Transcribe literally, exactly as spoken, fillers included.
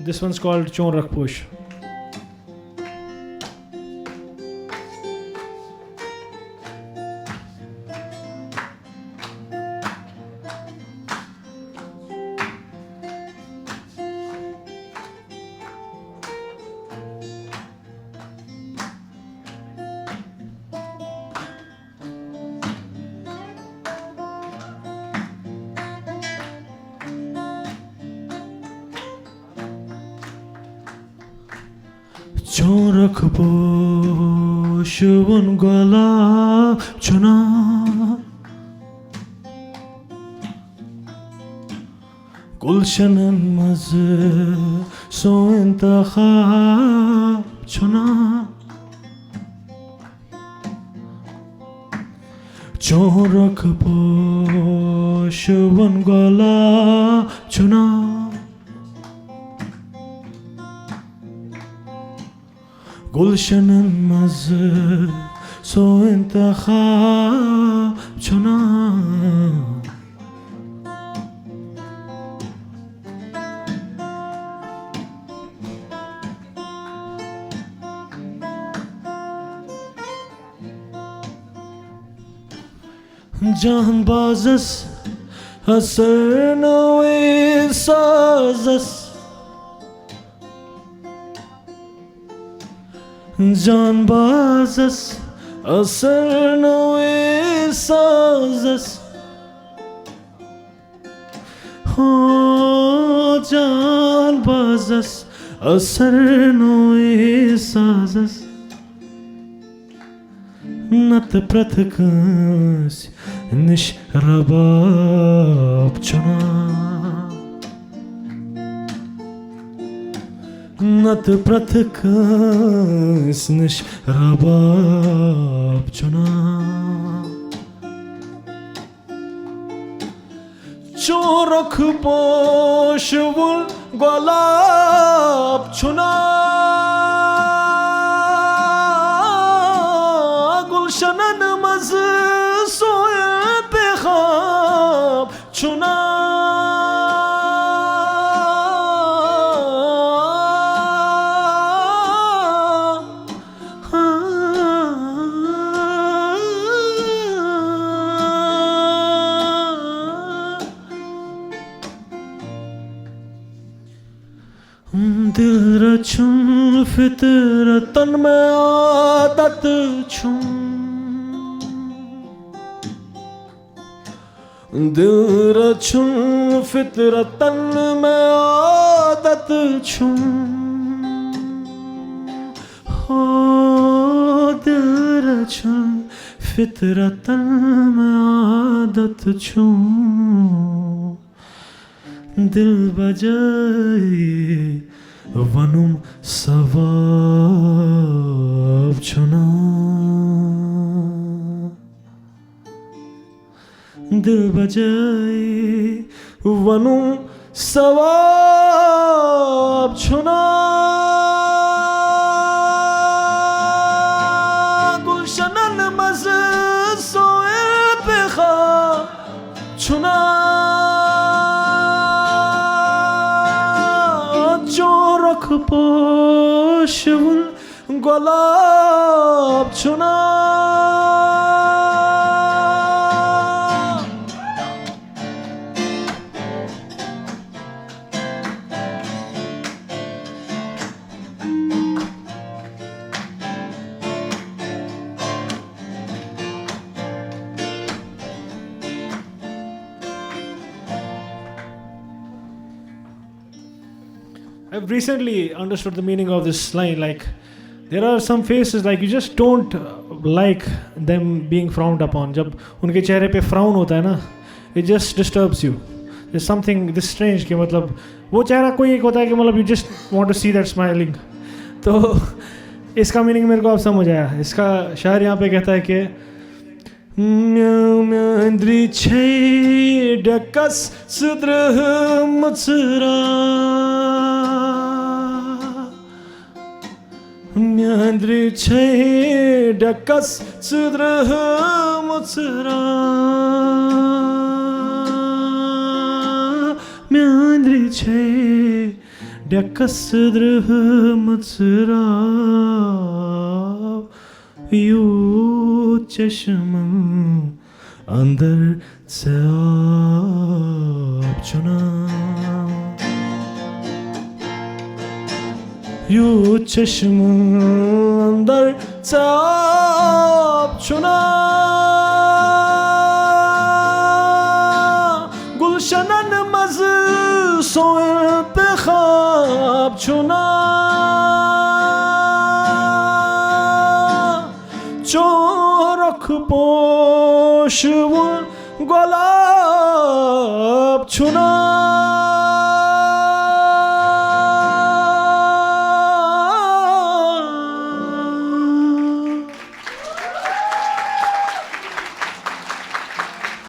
This one's called چون رکھ پوش. چون رخ پوشوُن گۄلاب چھُنا؟ گُلشنن منٛز سون انتخاب چھُنا؟ چون رخ پوشوُن گۄلاب چھُنا؟ گُلشنن منٛز سون انتخاب چھُنا؟ جان بازس اثر نوے سازس، جان بازس اثر نوے سازس، ہو جان بازس اثر نوے سازس. نتہٕ پرٛٮ۪تھ کٲنٛسہِ نِش رباب چھُنا؟ نتہٕ پرٛٮ۪تھ کٲنٛسہِ نِش رباب چھُنا؟ چون رخ پوشوُن گۄلاب چھُنا؟ گُلشنن منٛز سون انتخاب چھُنا؟ دل رچھُن فطرتن میں عادت چھُم. دل رچھُن فطرتن میں عادت چھُم. ہو دل رچھُن فطرتن میں عادت چھُم. دل بجائی ونُم ثواب چھُنا؟ دل بجائی ونُم ثواب چھُنا؟ گُلشنن منٛز سون انتخاب چھُنا؟ چون رخ پوشوُن گۄلاب چھُنا؟ I've recently understood the meaning of this line. Like, there are some faces, like, you just don't, uh, like them being frowned upon. जब उनके चेहरे पे फ्राउन होता है ना, it just disturbs you. There's something this strange कि, मतलब, वो चेहरा कोई एक होता है कि, मतलब, you just want to see that smiling. तो इसका मीनिंग मेरे को अब समझ आया. इसका शायर यहाँ पे कहता है कि میٲنۍ میٲنٛدری چھے ڈٮ۪کس سٕدرٲومٕژ را. میٲنٛدری چھے ڈٮ۪کس سٕدرٲومٕژ را. میٲنٛدری چھے ڈیکس درہمٕژ راو، یوٗت چشمہٕ اندر ژےٚ آب چھُنا؟ یوٗت چشمہٕ اندر ژےٚ آب چھُنا؟ گلشنن منٛز سوٚو انتخاب چھُنا؟ چون رخ پوش وُن گۄلاب چھُنا؟